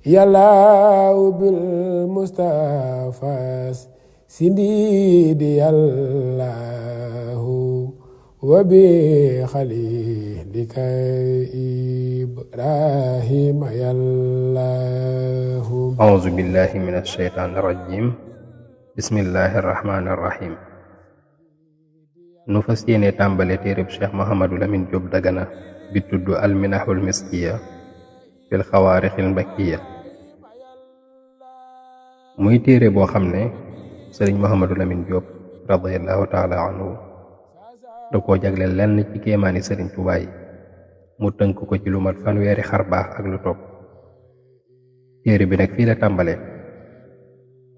yàllaaw bil Mustafa sindidi yàllaahu wa bi xalilika Ibrahima yàllaahu. auzu billahi min asheytaani rajim. bismillahi rahmaani rahim. nu fas yéene tàmbale téereb cheikh Mouhamadou Lamine Diop Dagana bi tudd alminahul miskiya fil xawaarixil mbakkiya. muy téere boo xam ne sëriñ Mouhamadou Lamine Diop radiallahu taala anhu da koo jagleel lenn ci kéemaani sëriñ Tuubaa yi, mu tënk ko ci lu mat fanweeri xar baax ak lu topp. téere bi nag fii la tàmbale: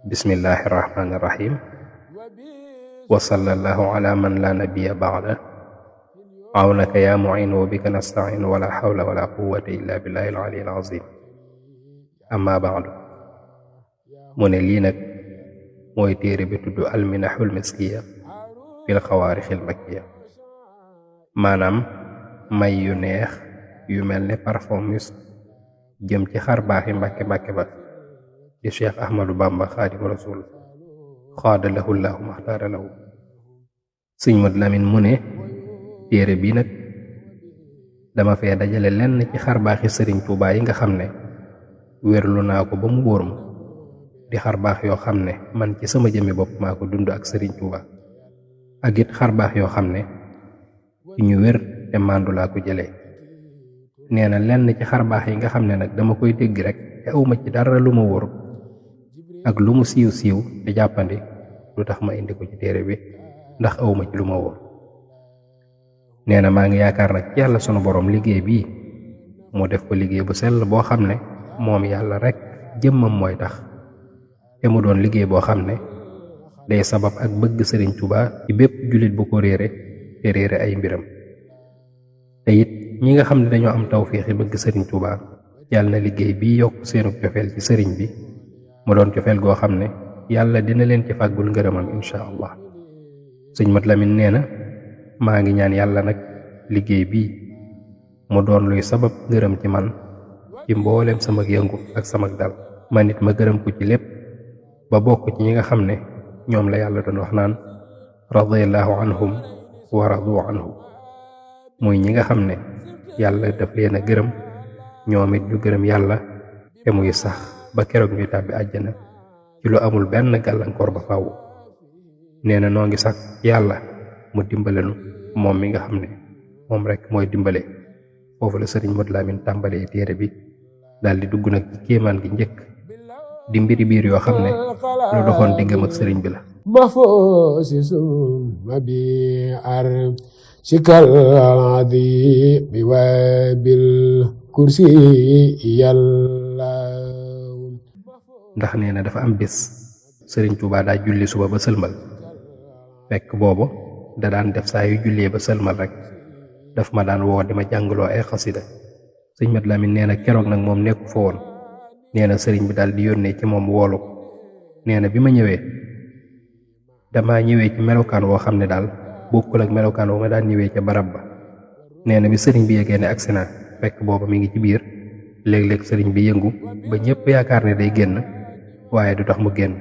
bismillahi rahmaani rahim. wa sallallahu ala man la nabiya baada awnaka ya muin wa bika nastain wala hawla wala quwwata illa billahi al-ali al-azim. amma baadu. mu ne lii nag mooy téere bi tudd alminahul miskiya fil xawaarixil mbakkiya, maanaam may yu neex yu mel ne parfum mus jëm ci xar baaxi mbàkke mbàkke ba ci cheikh ahmadu bamba xaadimu rasul xaada lahu llahu maxtaara lahu. sëñ Mad Lamin mu ne téere bi nag dama fee dajale lenn ci xar baaxi sëriñ Tuubaa yi nga xam ne wérlu naa ko ba mu wóor ma, di xar baax yoo xam ne man ci sama jëmmi bopp maa ko dund ak sëriñ Tuubaa, ak it xar baax yoo xam ne ci ñu wér te màndu laa ko jëlee. nee na lenn ci xar baax yi nga xam ne nag dama koy dégg rek te awma ci dara lu ma wóor ak lu mu siiw siiw te jàppandi, lu tax ma indi ko ci téere bi ndax awma ci lu ma wóor. nee na maa ngi yaakaar nag ci yàlla sunu borom liggéey bii mu def ko liggéey bu sell boo xam ne moom yàlla rek jëmmam mooy tax, te mu doon liggéey boo xam ne day sabab ak bëgg sëriñ Tuubaa ci bépp jullit bu ko réere te réere ay mbiram. te it ñi nga xam ne dañoo am tawféexi bëgg sëriñ Tuubaa, yàlla na liggéey bi yokk seenu cofeel ci sëriñ bi mu doon cofeel goo xam ne yàlla dina leen ci fàggul ngërëmam insha allah. sëñ Mad Lamin nee na maa ngi ñaan yàlla nag liggéey bii mu doon luy sabab ngërëm ci man ci mbooleem sama yëngu ak sama dal, ma nit ma gërëm ko ci lépp ba bokk ci ñi nga xam ne ñoom la yàlla doon wax naan radiyallahu anhum wa radu anhu, muy ñi nga xam ne yàlla daf leen a gërëm ñoom it ñu gërëm yàlla te muy sax ba keroog ñuy tàbbi àjjana ci lu amul benn gàllankoor ba faaw. nee na noo ngi sax yàlla mu dimbalenu moom mi nga xam ne moom rek mooy dimbale. foofu la sëriñ Mad Lamin tàmbalee téere bi daal di dugg nag ci kéemaan gi njëkk di mbiri biir yoo xam ne lu doxoon diggam ak sëriñ bi la. mafoosi summa bi ar sikal adi bi wabil kursi yàlla. ndax nee na dafa am bés sëriñ Tuubaa daa julli suba ba sëlmal, fekk boobu da daan def saa yu jullee ba sëlmal rek daf ma daan woo di ma jàngaloo ay xasida. sëñ Mad Lamin nee na keroog nag moom nekku fa woon. nee na sëriñ bi daal di yónnee ci moom woolu ko. nee na bi ma ñëwee dama ñëwee ci melokaan woo xam ne daal bokkul ak melokaan woo ma daan ñëwee ca barab ba. nee na bi sëriñ bi yegee ne agsi naa fekk booba mi ngi ci biir. léeg-léeg sëriñ bi yëngu ba ñëpp yaakaar ne day génn, waaye du tax mu génn.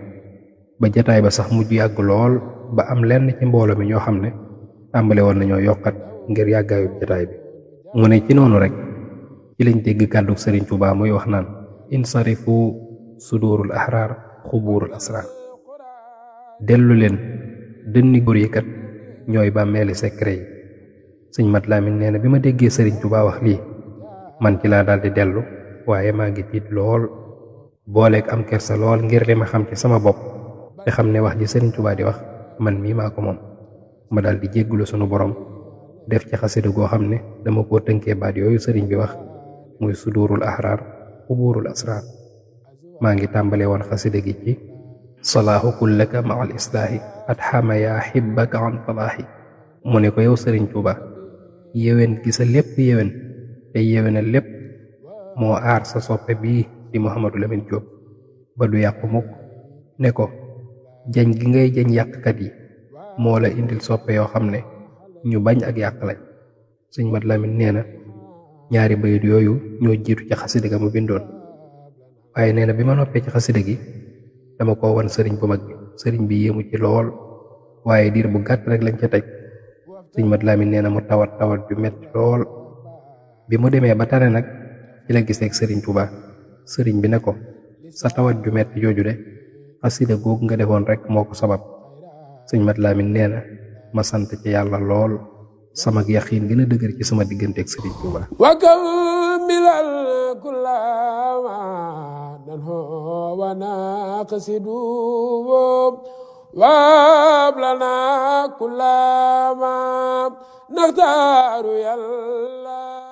ba jataay ba sax mujj yàgg lool ba am lenn ci mbooloo mi ñoo xam ne tàmbale woon nañoo yokkat ngir yàggaayu jataay bi. mu ne ci noonu rek ci lañ dégg kàddu sëriñ Tuubaa muy wax naan insarifu sudurul ahrar xuburul asrar. dellu leen, dënni góor yi kat ñooy bàmmeeli secret yi. sëñ Mad Lamin nee na bi ma déggee sëriñ Tuubaa wax lii man ci laa daldi dellu, waaye maa ngi tiit lool booleeg am kersa lool ngir li ma xam ci sama bopp te xam ne wax ji sëriñ Tuubaa di wax man mii maa ko moom. ma daldi jéggulu sunu borom def ci xasida goo xam ne dama koo tënkee baat yooyu sëriñ bi wax muy sudurul ahrar xuburul asrar. maa ngi tàmbale woon xasida gi ci salaahu kullaka ma al islaahi at xama yaa xibbaka an falaahi. mu ne ko yow sëriñ Tuubaa yéwén gi sa lépp yéwén te yéwénal lépp moo aar sa soppe bii di Mouhamadou Lamine Diop ba du yàqu mukk. ne ko jañ gi ngay jañ yàqkat yi moo la indil soppe yoo xam ne ñu bañ ak yàq lañ. sëñ Mad Lamin nee na ñaari bayit yooyu ñoo jiitu ci xasida ga mu bindoon. waaye nee na bi ma noppee ci xasida gi dama ko wan sëriñ bu mag bi sëriñ bi yéemu ci lool waaye diir bu gàtt rek lañ ca teg sëñ Mat Lamin nee na mu tawat ju metti lool bi mu demee ba tane nag ci la gisee ak sëriñ Tuuba sëriñ bi ne ko sa tawat ju metti jooju de xasida googu nga defoon rek moo ko sabab sëñ Mat Lamin nee na ma sant ci yàlla lool sama yaqiin gën a dëgër ci sama diggante ak sëriñ Tuuba وكمل كل ما ننهو ونقصد وهب لنا كل ما نختار يا الله